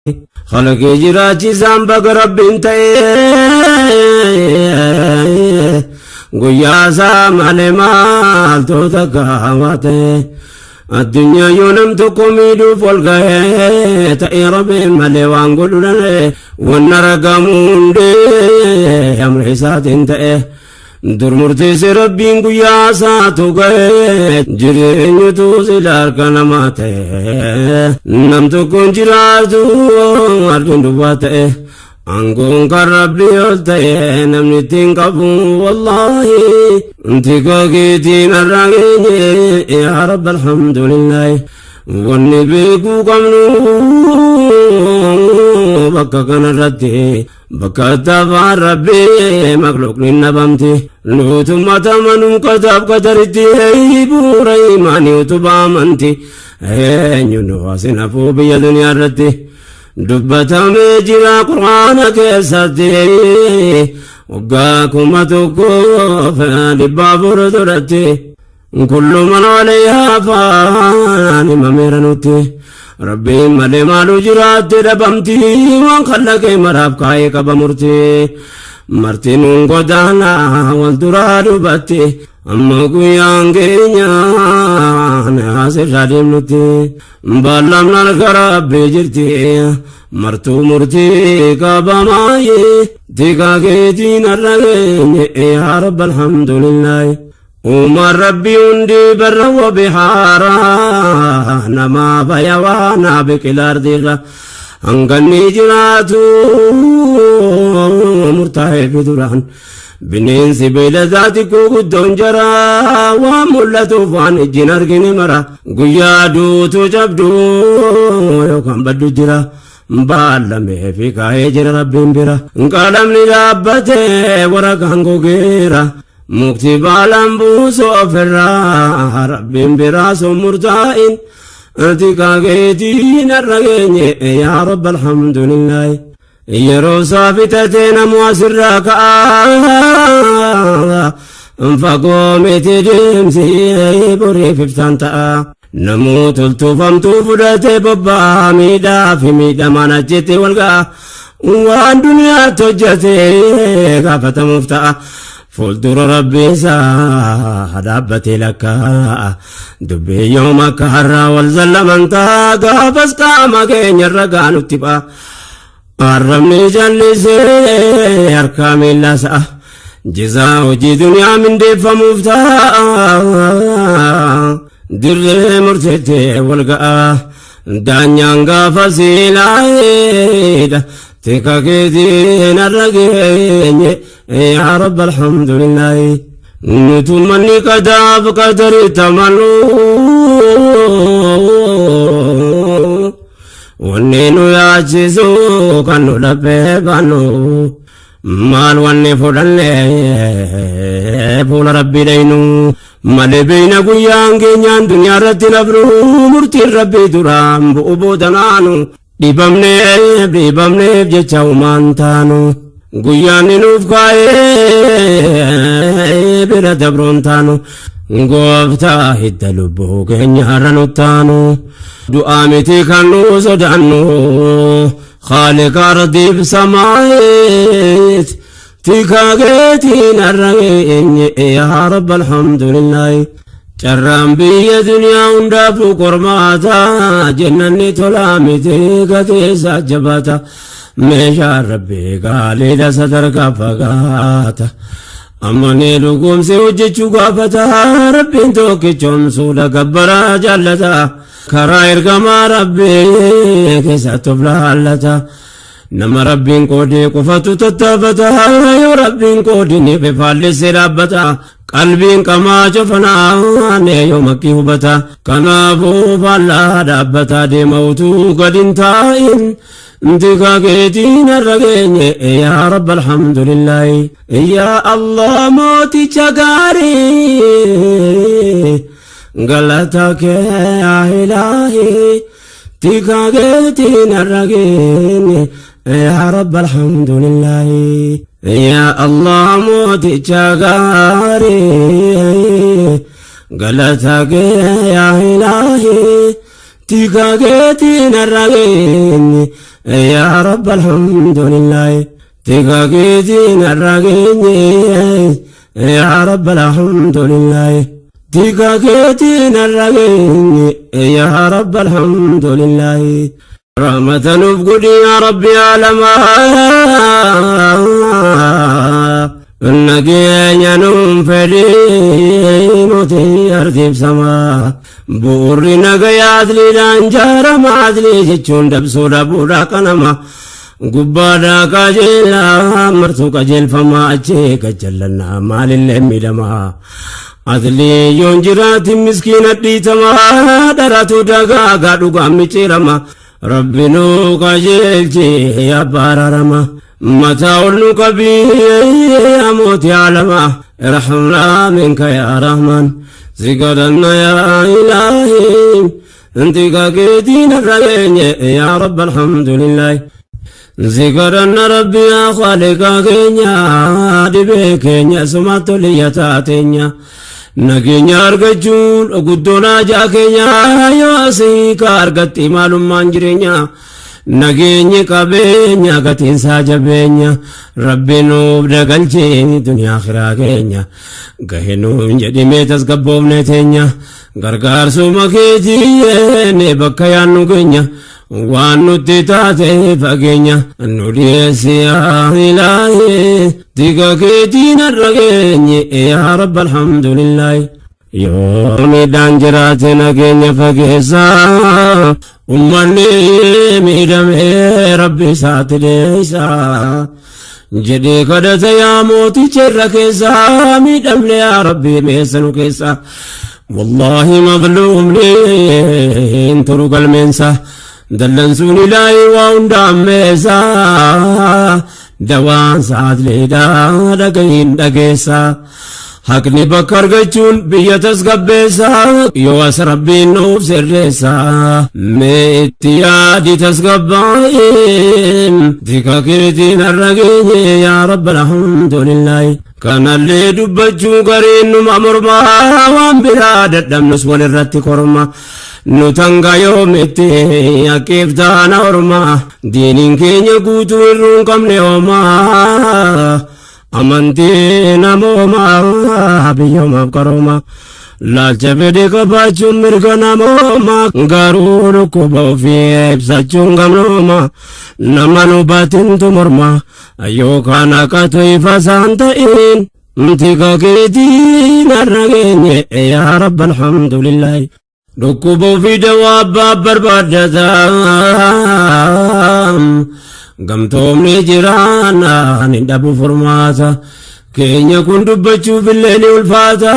Kalaqee jiraachisaan baga Rabbiin ta'e, guyyaa isaa malee maaltu takka hawaa ta'e? Addunyaa yoo nam tokko miidhuuf ol ga'ee ta'e, Rabbiin malee waan godhu dhalee. Wanna ragamu hundee amri isaatiin ta'e. Dur murteesse Rabbiin, guyyaa isaatu ga'e. Jireenyutu sila harka namaa ta'e, nam tokkoon jiraatu ardiin duwwaa ta'e. Aangoon kan Rabbii ol ta'e, namni ittiin qabu wallaahi. Tika keetiin har'a geenye, yaa Rabbi, alhamdulillaahi. Wanni beekuu qabnu bakka kanarratti, bakka afaan Rabbii makluuqni nabamti. Nuutummata manuu qadaaf qadaritti, bu'uura imaanii utubaa amanti. Eenyu nu asin hafuu biyya duniyaa irratti? Dubbatamee jira Qur'aana keessatti, waggaa 1400 duratti. Kullu man alayhaa faan himameera nutti. Rabbiin malee maalu jiraatte dhabamti? Waan kallaqee maraaf kaayee qaba murtii. Martinuun godaana wal duraa dubatti, amma guyyaan keenya asirraa deemnutti. Ballamna harka Rabbii jirti, martuu murtii qabamaayee. Tika keetiin har'a geenye, yaa Rabbi, alhamdulillaahi. Uumaan Rabbii hundi barra wa bihaara, namaa fayawaanaa biqila ardiirra. Hanganni jiraatu murtaa'ee fi duraan, bineensi beeyladaa xiqqoo guddoon jara, waan mul'atuuf waan ijjiin argine mara, guyyaa duutu cabdu yookaan baddu jira. Baallamee fi kaa'ee jira Rabbiin bira. Qalamni dhaabbatee waraqaan gogeera. Mukti baalaan buusu ofirraa, Rabbiin biraa sun murtaa'in. Tika keetiin har'a geenye, yaa Rabbi, alhamdulillaahi. Yeroo isaa fitatee namu asirraa ka'a. Fagoo miti deemsi, boriif iftaan ta'a. Namuu toltuufamtuu fudhatee bobba'aa, miidhaa fi miidhamaan achitti wal ga'a. Waan duniyaatti hojjetee gaafatamuuf ta'a. Fuuldura Rabbii isaa dhaabbatee lakkaa'a. Dubbii yoom akka har'aa wal zallaman ta'a. Gaafas qaama keenya irra gaanutti ba'a. Arrabni jallisee harkaa miillaa sa'a. Jizaa hojii duniyaa mindeeffamuuf ta'a. Dirree murteettee wal ga'a. Daanyaan gaafa siilaayedha. Tika keetiin har'a geenye, yaa Rabbi, alhamdulillaahi. Nutummanni qadaaf qadarii tamanuu. Wanni nu yaachisu kan nu dhabbee baannu maal? Wanni fudhanne fuula Rabbii dhaynu malee, beeyna guyyaan keenyaan duniyaa irratti nafnu. Murtiin Rabbii duraan bu'u boodanaanu, dhibamneef dhibamneef jecha humaan taanu. Guyyaan ni nuuf kaa'ee bira dabroon taanu. Gooftaa hidda lubbuu keenya har'a nu taanu, du'aa miti kan nu sodaannu, Khaaliqa ardiif samaayeet. Tika keetiin har'a geenye, yaa Rabbi, alhamdulillaahi. Carraan biyya duniyaa hundaafuu qormaata, jennanni tolaa miti gateessa jabaata. Meeshaan Rabbii gaaliidha, sadarkaa fagaata. Ammanee dhugoomsee hojjechuu gaafata. Rabbiin tokkichoomsuudha gabbaraa jaallata. Karaa ergamaa Rabbii keessatti of laallata. Nama Rabbiin qoodee qofatu tattaafata. Yoo Rabbiin qoodiniif faallissee dhaabbata. Qalbiin qamaa cofanaan yoo makkii hubata. Kanaafuu faallaa dhaabbataa deema utuu gad hin taa'in. Tika keetiin har'a geenye, yaa Rabbi, alhamdulillaahi. Yaa Allah, mooticha gaarii, galata kee yaa Ilaahi. Tika keetiin har'a geenye, yaa Rabbi, alhamdulillaahi. Yaa Allah, mooticha gaarii, galata kee yaa Ilaahi. Tika keetiin har'a geenye. Yaa Rabbi alhamdulillaahi. Tika keetiin har'a geenye. Yaa Rabbi alhamdulillaahi. Tika keetiin har'a geenye. Yaa Rabbi alhamdulillaahi. Rahmata nuuf godhi yaa Rabbi aalamaa. Nageenya nuun fedhii mootii ardiif samaa. Bu'uurri nagayaa adliidhaan jaarama, adlii jechuun dabsuu dhabuudha qanama. Gubbaadhaa qajeelaa martuu qajeelfamaa, achee gajjallannaa maalillee miidhamaa. Adlii yoon jiraati miskiina dhiitamaa, dharatu dagaagaa dhugaan micciirama. Rabbi nuu qajeelchi abbaa araarama. Mataa ol nu qabii yaa mootii aalamaa. Irhamnaa minka yaa Rahmaan. Si kadhanna yaa Ilaahii. Tika keetiin har'a geenye yaa Rabbi alhamdulillaahi. Si kadhanna Rabbi yaa Khaaliqaa keenya, dhibee keenya sumatti oliyya taateenya. Nageenya argachuun guddoon haajaa keenya, yoo asii ka argatti maalummaan jireenya. Nageenyi qabeenya gatiinsaa jabeenya, Rabbi nuuf dagalchee duniyaa akhiraa keenya. Gahe nuun jedhimee tasgabboofne teenya. Gargaarsuma keetiin bakka yaannu keenya. Waan nutti taate fageenya nu dhiyeessi yaa Ilaahi. Tika keetiin har'a geenye yaa Rabbi alhamdulillaahi. Yoo miidhaan jiraate nageenya fageessa, ummanni miidhamee Rabbi isaatti deessa. Jedhee kadhata yaa mooticha irra keessa, miidhamne yaa Rabbi meessa nu keessa. Wallaahi mazluumni hin turu galmeensa. Dallansuun Ilaahi waa hunda ammeessa. Dawaan sa'aatleedha dhagahiin dhageessa. Haqni bakka argachuun biyya tasgabbeessa. Yoo as Rabbiin nuuf sirreessa. Mee itti yaadi tasgabbaa'in. Tika keetiin har'a geenye yaa Rabbi alhamdulillaahi. Kanallee dubbachuu gariin numa mormaa, waan biraa dadhabnus walirratti korma. Nu tanga yoomitti haqqiif taana orma, diiniin keenya guutuu irruu hin qabne homaa. Amantii namoomaa biyyoomaaf qarooma. Laalcha fedhe qabaachuun mirga namooma, garuu dhukkuba ofii ibsachuun gamnooma. Nama nu baatintu morma yookaan haqatu ifa isaan ta'in. Tika keetiin har'a geenye yaa Rabbi alhamdulillaahi. Dhukkuba ofii dawaa abbaa barbaaddata. Gamtoomni jiraannaan hin dhabu furmaata. Keenya kun dubbachuuf illee ni ulfaata.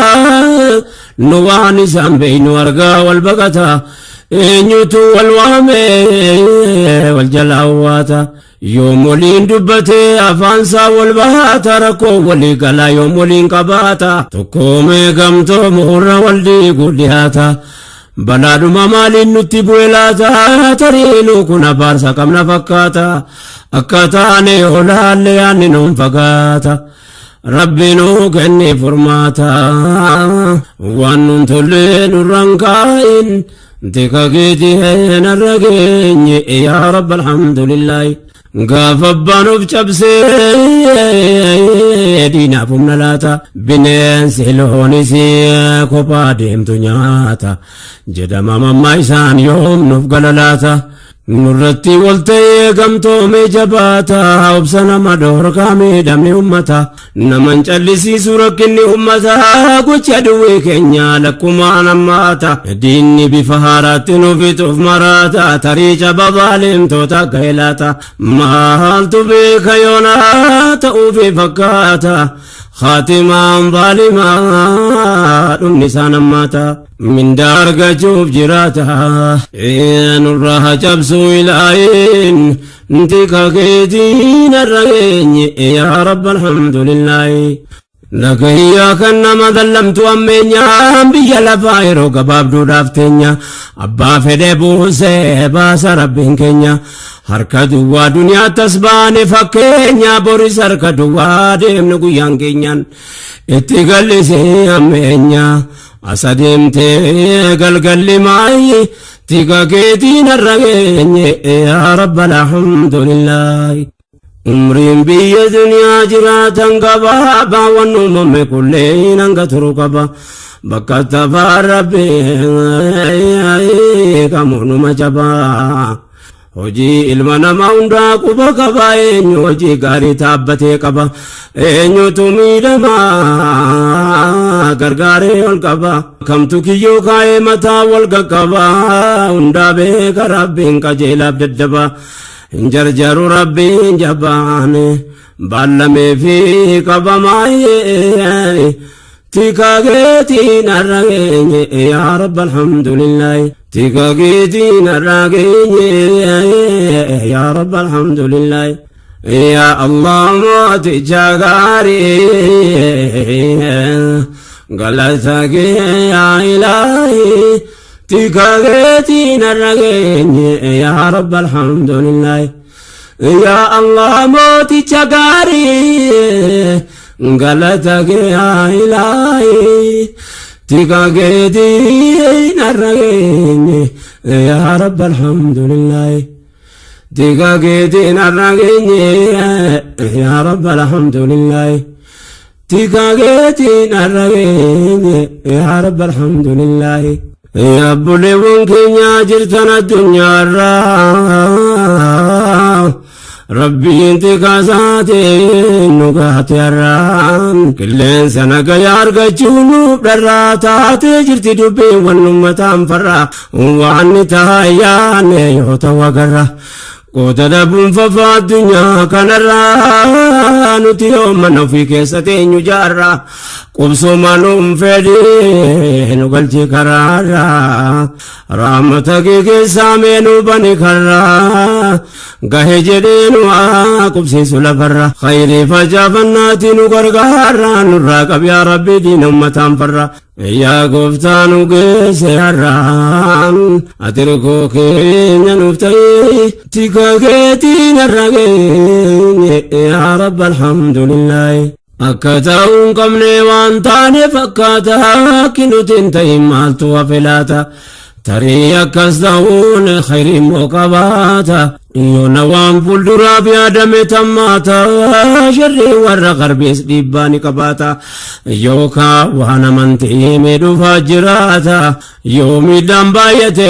Nu waan isaan beeynu argaa wal baqata. Eenyutu wal waame wal jalaa hawwaata. Yoom waliin dubbatee afaansaa wal baata, rakkoo walii galaa yoom waliin qabaata. Tokkoomee gamtoomuurra wal diiguu dhiyaata. Balaadhuma maaliin nutti bu'e laata? Tariinuu kun abaarsa qabna fakkaata. Akka taane olaalle yaanni nuun fagaata. Rabbi nuu kenne furmaata. Waan nuun tolle nurraan kaa'in. Tika keetii har'a geenye yaa Rabbi alhamdulillaahi. Gaafa abbaan of cabsee diinaaf humna laata. Bineensi loonis kophaa deemtu nyaata. Jedhama mammaa isaan yoom nuuf gala laata? Nurratti wal ta'ee gamtoomee jabaata. Obsa nama dhorkaa miidhamni ummata. Naman callisiisu rakkinni ummata. Gocha duwwee keenya lakkumaan hammaata. Diinni bifa haaraatti nu fixuuf maraata. Tarii caba baalimtoota gaelaata. Maaltu beeka yoonaa ta'uufi fakkaata. Khaatimaan zaalimaa dhumni isaan hammaata. Mindaa argachuuf jiraata. Nurraa haa cabsuu Ilaahiin. Tika keetiin har'a geenye yaa Rabbi alhamdulillaahi. Dhagayyaa kan nama dallamtu ammeenyaan, biyya lafaa yeroo gabaabduudhaaf teenya. Abbaa fedhe buusee baasa Rabbiin keenya. Harka duwwaa duniyaa tas baane fakkeenya, boris harka duwwaa deemnu guyyaan keenyaan. Itti gallisee ammeenya. Asa deemtee galgalli maayi. Tika keetiin har'a geenye yaa Rabba alhamdulillaahi. Umriin biyya duniyaa jiraatan gabaabaa waan uumame kulleen hanga turu qaba. Bakka tafaa Rabbi kamuunuma jabaa. Hojii ilma namaa hundaa quba qaba eenyu hojii gaarii taabbatee qaba. Eenyutu miidhamaa gargaaree ol qaba. Kamtu kiyyoo kaa'ee mataa wal qaqqaba. Hundaa beeka Rabbiin qajeelaaf daddaba. Hin jarjaru Rabbiin jabaan baallamee fi qabamaayee. Tika keetiin har'a geenye yaa Rabba alhamdulillaahi. Tika keetiin har'a geenye yaa Rabba alhamdulillaahi. Yaa Allah mooticha gaarii galata kee yaa ilaahi. Tika keetiin har'a geenye yaa Rabba alhamdulillaahi. Yaa Allah mooticha gaarii galata kee yaa ilaahi. Tika keetiin har'a geenye yaa Rabba alhamdulillaahi. Tika keetiin har'a geenye yaa Rabba alhamdulillaahi. Tika keetiin har'a geenye yaa Rabba alhamdulillaahi. Yaa obboleewwan keenya jirtan addunyaarraa Rabbiin tikasaatiin nu gaate har'aan qilleensa nagaya argachuu nuuf dharraa taatee jirti dubbiiwwan uummataan farraa waan ni taayyaane yoo ta'u agarra. Qooda dhabuun fafa addunyaa kanarraa nuti yoo mana ofii keessa teenyu jaarraa qubsuma nuun fedhii nu galchi karaarraa rahmata kee keessaa mee nu bani karraa gahe jedhee nu haa qubsiisu lafarra khayrii facaafannaati nu gargaarraa nurraa qab yaa Rabbi diina ummataan farra. Yaa gooftaa nu geesse har'aan ati rukuu keenya nuuf ta'e tika keetiin har'a geenye yaa Rabba alhamdulillaahi. Akka ta'uu hin qabne waan taane fakkaata akki nuti hin ta'in maaltu hafe laata. Tarii akkas ta'uun khayrii immoo qabaata. Yoona waan fuulduraaf yaadame tammaata. Sharrii warra qarbees dhiibbaa ni qabaata. Yookaa waan amantii miidhuufaa jiraata. Yoo miidhaan baay'ate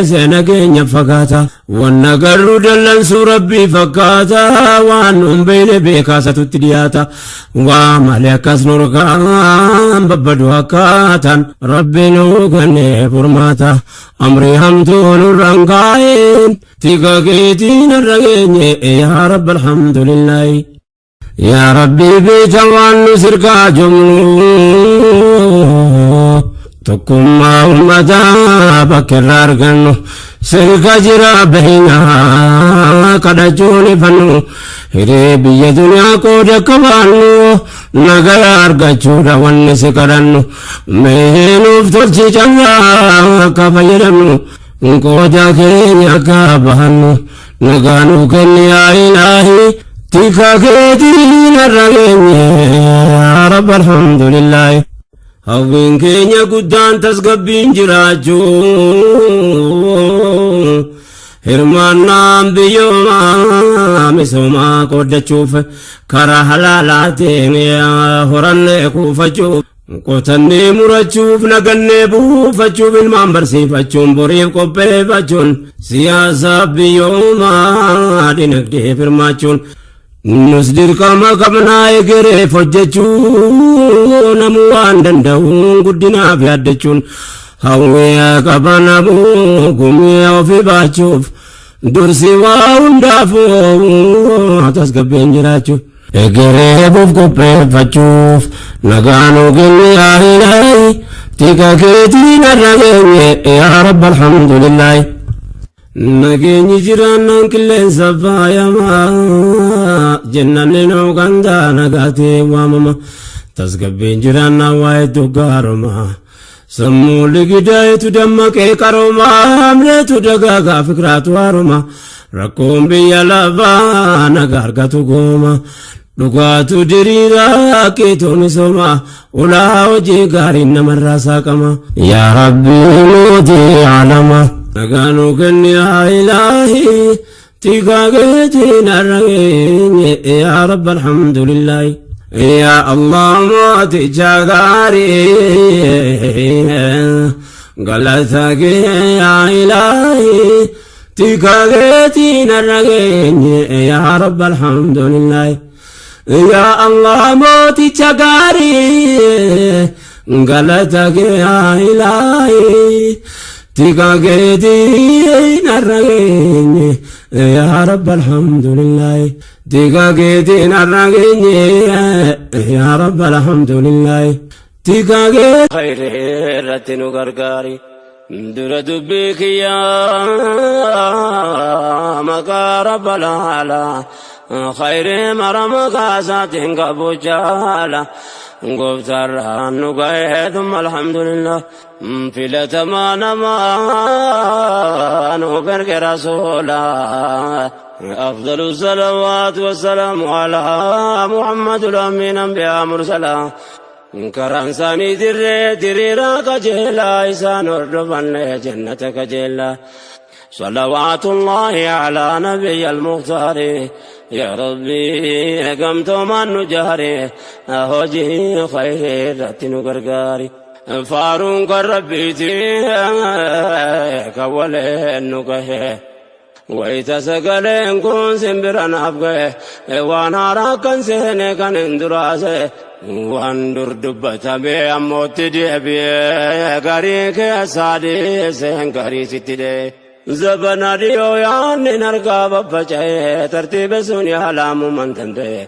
seena keenya fagaata. Wanna garuu dallansuu Rabbii fakkaata. Waan nuun beekne beekaasatutti dhiyaata. Waa malee akkas nurkaan babbadu akkaataan Rabbi nuu kennee furmaata. Amrii hamtuu nurraan kaa'een tika keetiin har'a geenye yaa Rabbi alhamdulillaahi. Yaa Rabbi beeka waan nu sirkaa jumnu tokkummaa uummataa bakka irraa argannu sirka jira beeynaa kadhachuun ifannu hiree biyya duniyaa qooda qabaannu nagaya argachuudha wanni si kadhannu mee nuuf tolchi carraa akka fayyadamnu qooda keenya akka bahannu nagaa nuu kenni yaa ilaahi tika keetiin har'a geenye yaa Rabba alhamdulillaahi. Hawwiin keenya guddaan tasgabbiin jiraachuu hirmaannaan biyyoomaa misoomaa qooddachuuf karaa halaalaatiin horannee kuufachuuf qotannee murachuuf nagannee buufachuuf ilmaan barsiifachuun boriif qopheeffachuun siyaasa biyyoomaa dinagdeef hirmaachuun nus dirqama qabnaa egereef hojjechuu namuu waan danda'uun guddinaaf yaaddachuun hawwii qaba namuu gumii ofii baachuuf dursi waa hundaafuu tasgabbiin jiraachuu. Egereebuuf qopheeffachuuf nagaa nuu kenni yaa ilaahi tika keetiin har'a geenye yaa Rabba alhamdulillaahi. Nageenyi jiraannaan qilleensa faayamaa jennanni nuu gandaa nagaatee waamama tasgabbiin jiraannaan waa hedduu gaaroma. Sammuu ligidaa'etu dammaqee qarooma hamleetu dagaagaa fikraatu haaroma rakkoon biyya lafaa nagaa argatu gooma. Dhugaatu diriiraa keetu misooma ulaa hojii gaariin namarraa saaqama. Yaa Rabbii mootii alama nagaa nuu kenni yaa ilaahii tikaa keetiin har'a geenye yaa Rabbi alhamdulillaahi. Yaa Allah mooticha gaarii galata kee yaa ilaahii tikaa keetiin har'a geenye yaa Rabbi alhamdulillaahi. Yaa Allah mooticha gaarii galata kee yaa ilaahii tikaa keetiin har'a geenye yaa Rabbi alhamdulillaahi. Tikaa keetiin har'a geenye yaa Rabbi alhamdulillaahi. Tikaa kee khayrii irratti nu gargaari. Dura dubbii kiyyaa maqaa Rabbal aalaa khayrii mara maqaa isaatiin qabu jaala. Gooftaarraan nu ga'ee thumma alhamdulillah. Filatamaa namaa nu erge rasuula. أفضل الصلوات والسلام على محمد الأمين أنبياء مرسلا. Karaan isaanii dirree diriiraa qajeelaa isaan hordofanne jannata qajeelaa. صلوات الله على نبي المختار يا ربي قمت من نجاري hojii khayrii irratti nu gargaari. Faaruun kan Rabbiiti kan waleen nu gahe. Wayita sagaleen kun simbira naaf gahe waan haaraa kan seene kan hin duraase waan dur dubbatame ammootti deebi'ee garii keessaa dhiiseen garii sitti dhee. Zabana dhiyoo yaanni harkaa babbaca'ee tartiiba sun yaalaamu man danda'e.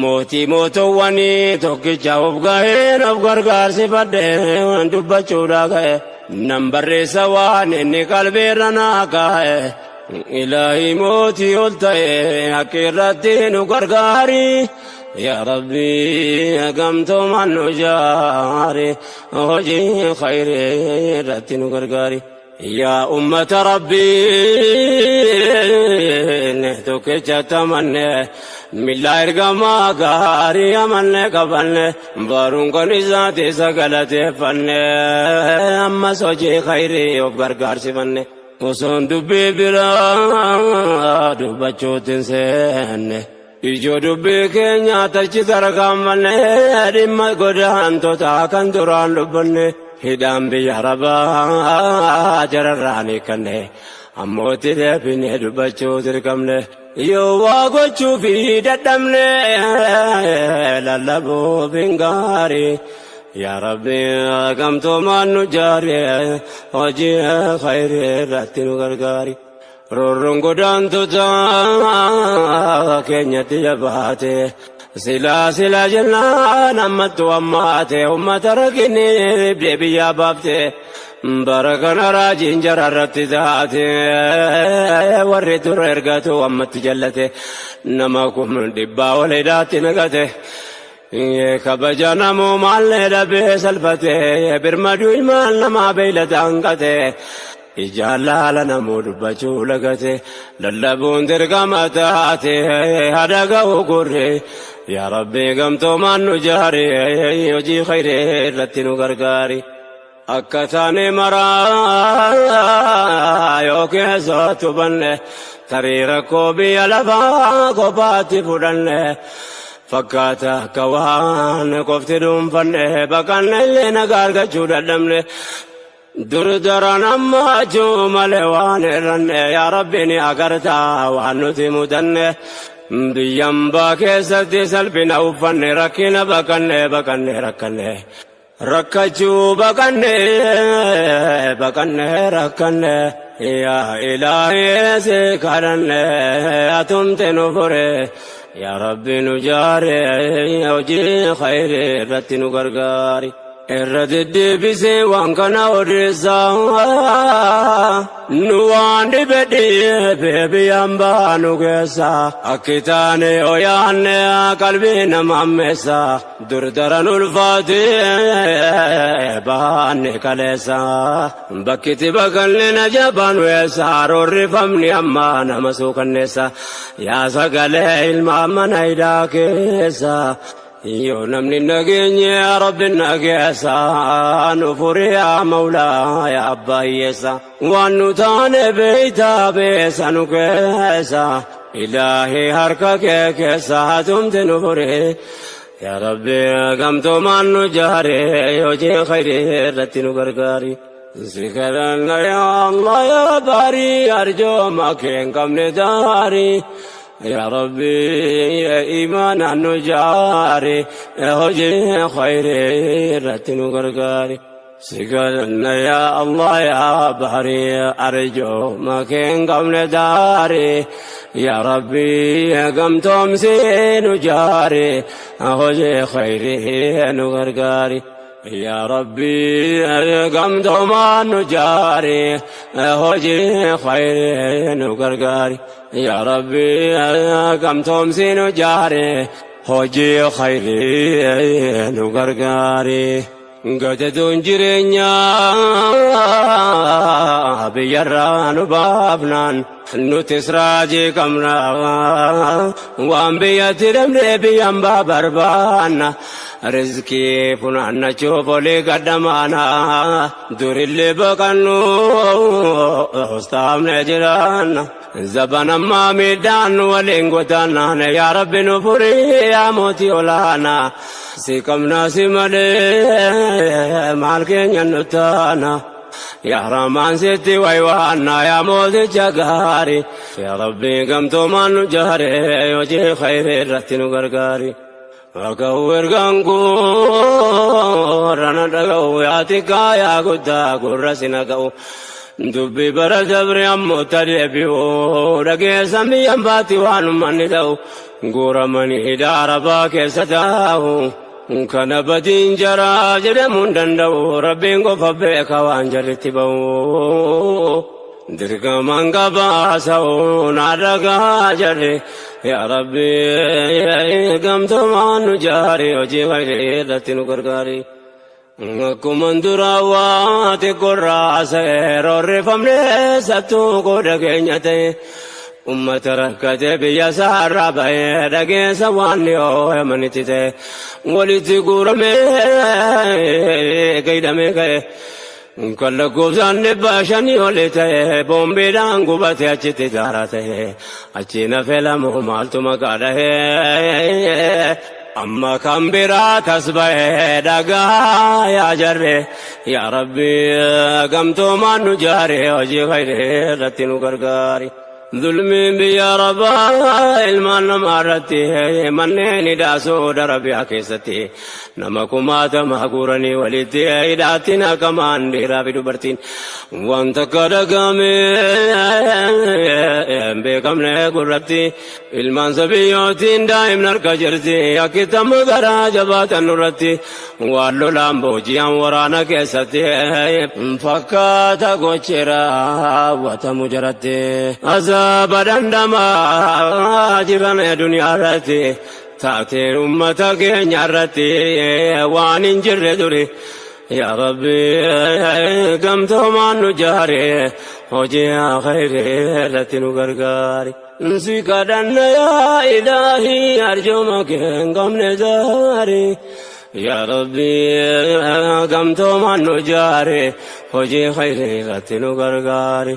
Mootii mootowwanii tokkicha of gaheen of gargaarsifadhee dubbachuudhaa ga'e. Nan barreessa waan inni qalbiirra naa kaa'e. Ilaahi mootii ol ta'e akka irratti nu gargaari. Yaa Rabbi gamtoomaan nu jaari hojii khayrii irratti nu gargaari. Yaa ummata Rabbii tokkicha tamanne millaa ergamaa gaarii amanne qabanne baruun kan isaati isa galateeffanne ammas hojii khayrii of gargaarsifanne. Osoon dubbii biraa dubbachuutti hin seenne. Ijoo dubbii keenya tachi tarkaanfanne dhimma godaantota kan duraan dubbanne hidhaan biyya Arabaa jararraan hiikanne ammootti deebinee dubbachuu dirqamne. Yoo waa gochuu fi dadhabne lallabuuf hin gaarii. Yaa Rabbi gamtoomaan nu jaari hojii khayrii irratti nu gargaari. Roorroon godaantota keenyatti jabaate silaa silaa jennaan ammattu ammaate ummata rakkinni dhibdee biyyaa baafte bara kana raajiin jara irratti taate warri dura ergatu ammatti jallate nama 100,000 ol hidhaatti naqate. Kabaja namumaallee dhabee salphate birmaduu ilmaan namaa beeylada hanqate. Ijaan laala namuu dubbachuu lagate lallabuun dirqama taate haadha ga'u gurre. Yaa Rabbi gamtoomaan nu jaari hojii khayrii irratti nu gargaari. Akka taane maraa yoo keessatti hubanne tarii rakkoo biyya lafaa kophaatti fudhanne. Fakkaata akka waan qofti dhuunfanne baqanne illee nagaa argachuu dadhabne. Dur daran ammachuu malee waan irranne yaa Rabbi ni agartaa waan nuti mudanne. Biyyambaa keessatti salphina uffanne rakkina baqanne baqanne rakkanne. Rakkachuu baqanne baqanne rakkanne yaa ilaahii si kadhanne atumte nu fure yaa Rabbi nu jaare hojii khayrii irratti nu gargaari. Irra deddeebisee waan kana odeessaa, nu waan dhibe dhiibee biyyaan baanu keessa akki taane yoo yaanne qalbii nama ammeessa. Dur daran ulfaatee baanne kaleessa, bakkitti baqanne na jabaan weessa, roorrifamni amma nama suukanneessa. Yaa sagalee ilma mana hidhaa keessa, yoo namni nageenye Rabbi nageessa, nu furi yaa Mawlaa yaa abbaa hiyyeessa. Waan nu taane beeytaa, beessa nu keessa. Ilaahii, harka kee keessa hatumti nu furi. Yaa Rabbi, gamtoomaan nu jaare, hojii khayrii irratti nu gargaari. Si kadhanna yaa Allah yaa baarii, arjooma kee hin qabne daarii. Yaa Rabbi, imaanaan nu jaare, hojii khayrii irratti nu gargaari. Si kadhanna yaa Allah yaa baarii, arjooma kee hin qabne daarii. Yaa Rabbi, gamtoomsee nu jaare, hojii khayrii nu gargaari. Yaa Rabbi, gamtoomaan nu jaare, hojii khayrii nu gargaari. Yaa Rabbi, gamtoomsii nu jaare, hojii khayrii nu gargaari. Gataatuun jireenyaa biyyarraa nu baafnaan nutis raajii qabna. Waan biyyatti dhabnee biyyaan baa barbaanna. Rizqii funaannachuuf olii gadhamaana. Durillee baqannu ustaafne jiraanna. Zaban ammaa miidhaan waliin godaannaan, yaa Rabbi nu furii yaa mootii olaanaa. Si qabnaa, si malee maal keenya nu taana. Yaa Rahmaan, sitti waywaanna yaa mooticha gaarii. Yaa Rabbi, gamtoomaan nu jaare, hojii khayrii irratti nu gargaari. Dhaga'u ergaan rana dhaga'u, yaa xiqqaa yaa guddaa gurra si naga'u. Dubbi bara dabre ammoo tadeebi'u, dhageessan biyyan baatti waan ummanni ta'u, guuramanii hidhaa Arabaa keessa taa'u. Kana badiin jaraa jedhamuu hin danda'u, Rabbiin qofa beeka waan jarritti ba'u. Dirqamaan qabaasa'u naa dhagaa jarri. Yaa Rabbi, gamtoomaan nu jaari, hojii khayrii irratti nu gargaari. Akkuma duraa waa xiqqoorraa seerorrifamne sattuu qooda keenya ta'e. Ummata rakkate biyya isaarraa bahee, dhageessa waan dhiyoo yamanitti ta'e. Walitti guuramee gaidhamee ka'e. Kan lakkoofsaan 500 oli ta'e boombiidhaan gubate achitti daara ta'e. Achi nafe lamu maaltu maqaa dhahee. Amma kan biraa tas ba'ee dhagaa yaa jarre. Yaa Rabbi, gamtoomaan nu jaare, hojii khayrii irratti nu gargaari. Zulmiin biyya Arabaa ilmaan namaa irratti, manneen hidhaa Saudi Arabiyaa keessatti nama kumaatama guuranii walitti hidhaatti naqamaan, dhiiraa fi dubartiin, wanta akka dhagame hin beekamne gurratti. Ilmaan sabiyyootiin daa'imni harka jirti, akkitamma garaa jabaatan nurratti waan lolaan booji'an waraana keessatti fakkaata gochi raawwatamu jaratti. Azaaba dhandhamaa jiran duniyaa irratti, taateen ummata keenya irratti waan hin jirre duri. Yaa Rabbi, gamtoomaan nu jaare, hojii khayrii irratti nu gargaari. Si kadhanna yaa Ilaahii, arjooma kee hin qabne zaari. Yaa Rabbi, gamtoomaan nu jaare, hojii khayrii irratti nu gargaari.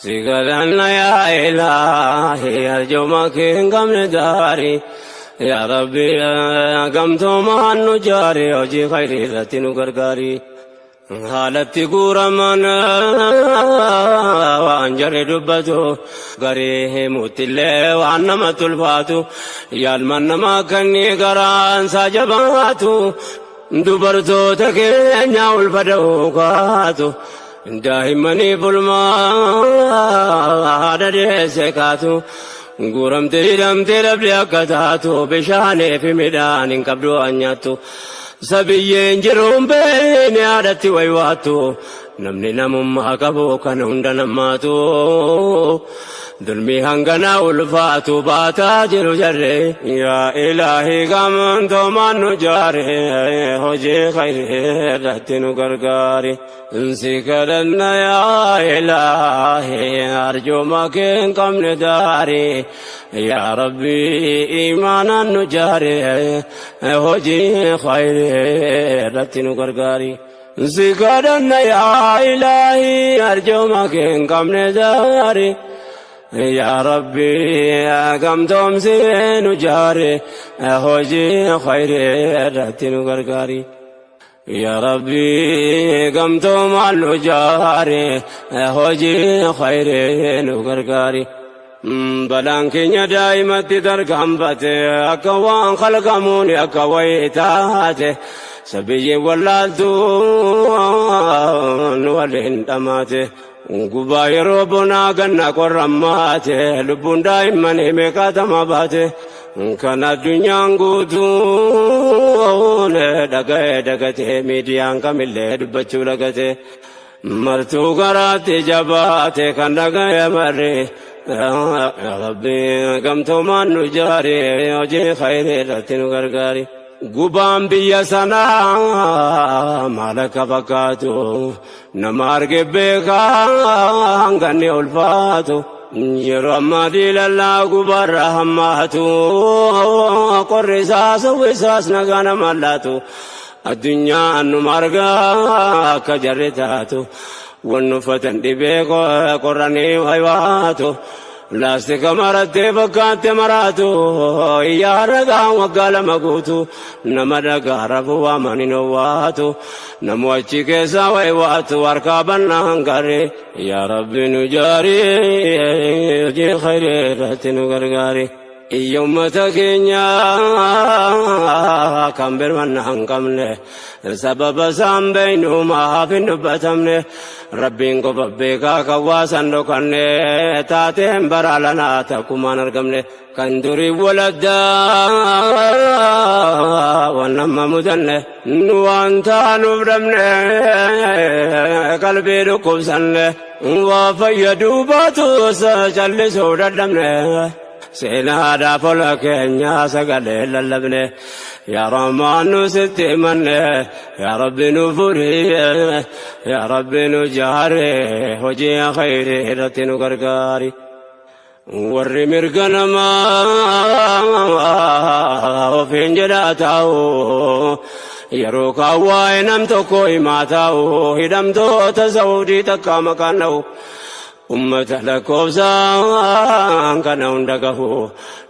Si kadhanna yaa Ilaahii, arjooma kee hin qabne zaari. Yaa Rabbi, gamtoomaan nu jaare, hojii khayrii irratti nu gargaari. Haalatti guuraman waan jarri dubbatu garii himuuttillee waan namatti ulfaatu, yaalman namaa kanni garaan isaa jabaatu, dubartoota keenya ulfa da'uu kaatu, daa'immanii bulmaa haadha deesse kaatu, guuramte hidhamte dhabde akka taatu, bishaanii fi midhaan hin qabdu waan nyaattu. Sabiyyeen jiruun beene haadhatti waywaattu namni namummaa qabu kan hunda namaatu dulmii hanganaa ulfaatu baataa jiru jarre yaa ilaahi gamtoomaan nu jaare hojii khayrii irratti nu gargaari si kadhanna yaa ilaahi arjooma kee hin qabne daari yaa rabbi imaanaan nu jaare hojii khayrii irratti nu gargaari si kadhanna yaa ilaahi arjooma kee hin qabne daari yaa rabbi gamtoomsi nu jaare hojii khayrii irratti nu gargaari yaa rabbi gamtoomaan nu jaare hojii khayrii nu gargaari balaan keenya daa'imatti tarkaanfate akka waan khalqamuun akka wayii taate sabiyyeen wallaaltuun waliin dhamaate gubaa yeroo bonaa ganna qorrammaate lubbuun daa'immanii meeqaatama baate kan addunyaan guutuun dhaga'ee dagatee miidiyaan kamillee dubbachuu lagate martuu garaatti jabaate kan dhaga'e marre yaa rabbi gamtoomaan nu jaare hojii khayrii irratti nu gargaari. Gubaan biyya sanaa maal akka fakkaatu nama arge beekaa hanganni ulfaatu yeroo ammaa diilallaa gubaarra hammaatu qorri isaas hawwisaas nagaa nama laatu addunyaan numa argaa akka jarri taatu wanni uffatan dhibee qorranii waywaatu laastika marattee fakkaatte maraatu iyyaa ragaan waggaa lama guutu nama dhagaa rafuu waamanii owwaatu namu achi keessaa waywaatu harkaa bannaan garee yaa rabbi nu jaarii hojii khayrii irratti nu gargaari. Iyya ummata keenya kan birmanna hin qabne sababa isaan beeynu maaf hin dubbatamne rabbiin qofa beekaa kan waasan dhokanne taateen bara lanaa takkumaan argamne kan durii waladdaa waan nama mudanne nu waan taanuuf dhabne qalbii dhukkubsanne waa fayyaduu baatus callisuu dadhabne. Seenaadhaaf ola keenya sagalee lallabne yaa Rahmaan nu sitti himanne yaa Rabbi nu furi yaa Rabbi nu jaare hojii khayrii irratti nu gargaari. Warri mirga namaa ofiin jedhaa taa'u yeroo kaan waa'ee nam tokko himaa taa'u hidhamtoota Saawudii takka maqaan dha'u. Ummata lakkoofsaan kana hunda gahu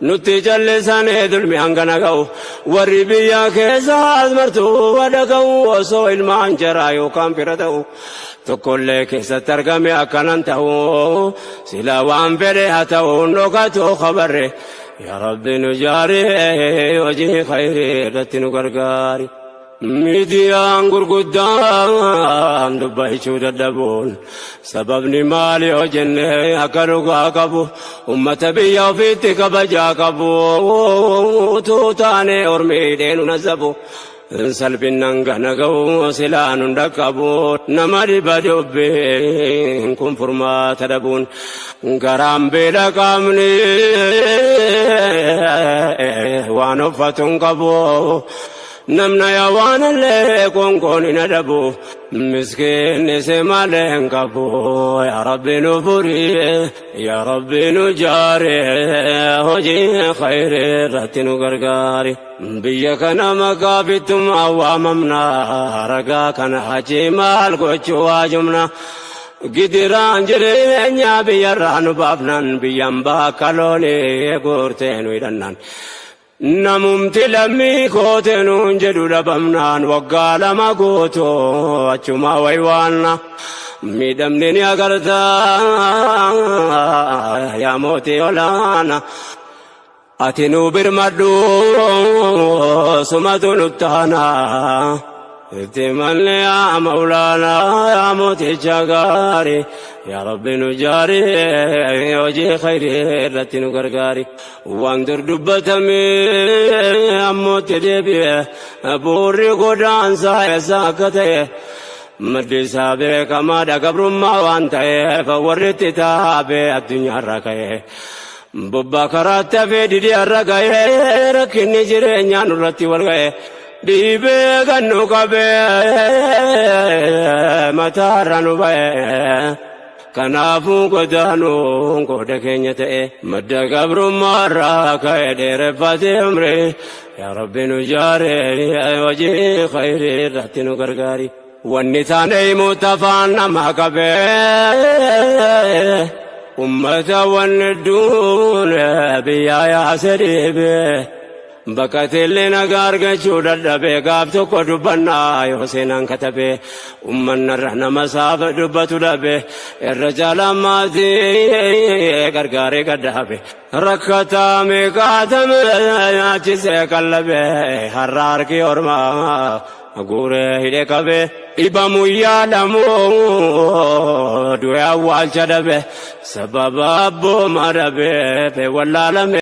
nutti callisanii dulmi hangana gahu warri biyya keessaas martuu wadha gahu osoo ilmaan jaraa yookaan fira ta'u tokkollee keessatti argame akkanan ta'u sila waan fedhe haa ta'u dhokatu khabarre yaa rabbi nu jaari hojii khayrii irratti nu gargaari. Miidiyaan gurguddaan dubbachuu dadhabuun sababni maali yoo jenne akka dhugaa qabu ummata biyya ofiitti kabajaa qabu utuu taane ormii deenu nasabu salphinnan gana ga'u silaan hunda qabu nama dhiba dubbiin kun furmaata dhabuun garaan beela qaamni waan uffatu hin qabu. Namna yaa waan illee konkoon hin adabu miskiinni si malee hin qabu yaa rabbi nu furi yaa rabbi nu jaare hojii khayrii irratti nu gargaari. Biyya kana maqaa bittummaa waamamna ragaa kana achi maal gochuu waajumna. Gidiraan jireenya biyyarraa nu baafnan biyyan bakka loonii guurtee nu hidhannan. Namumti lammii koote nuun jedhu dhabamnaan waggaa lama guutuu achuma waywaanna miidhamni ni agartaa yaa mootii olaana ati nu birmadhu sumatu nuttaana. Itti manni yaa Mawlaanaa yaa mooticha gaarii yaa Rabbi nu jaari hojii khayrii irratti nu gargaari. Waan dur dubbatamee ammootti deebi'e bu'uurri godaansaa eessa akka ta'e maddi isaa beekamaadha gabrummaa waan ta'eef warri itti taabee addunyaarra ka'e. Bobbaa karaatti hafee didee har'a ga'ee rakkinni jireenyaa nurratti wal ga'e. Dhiibee kan nu qabee mataarra nu ba'e. Kanaafuu godaanuun qooda keenya ta'e madda gabrummaarraa ka'e dheereffatee umri yaa Rabbi nu jaare hojii khayrii irratti nu gargaari. Wanni taane himuutti afaan nama qabee ummata wanni duune biyyaa yaase dhiibee. Baqateellee nagaa argachuu dadhabee gaaf tokko dubbannaa yoo seenaan katabee ummannarra nama saafa dubbatu dhabe irra caalaan maatii gargaaree gadhaabe rakkataa meeqaatame nyaachisee qallabe har'a harki ormaa guuree hidhe qabe dhibamu yaadamu du'e awwaalcha dhabe sababa abbooma dhabe wallaalame.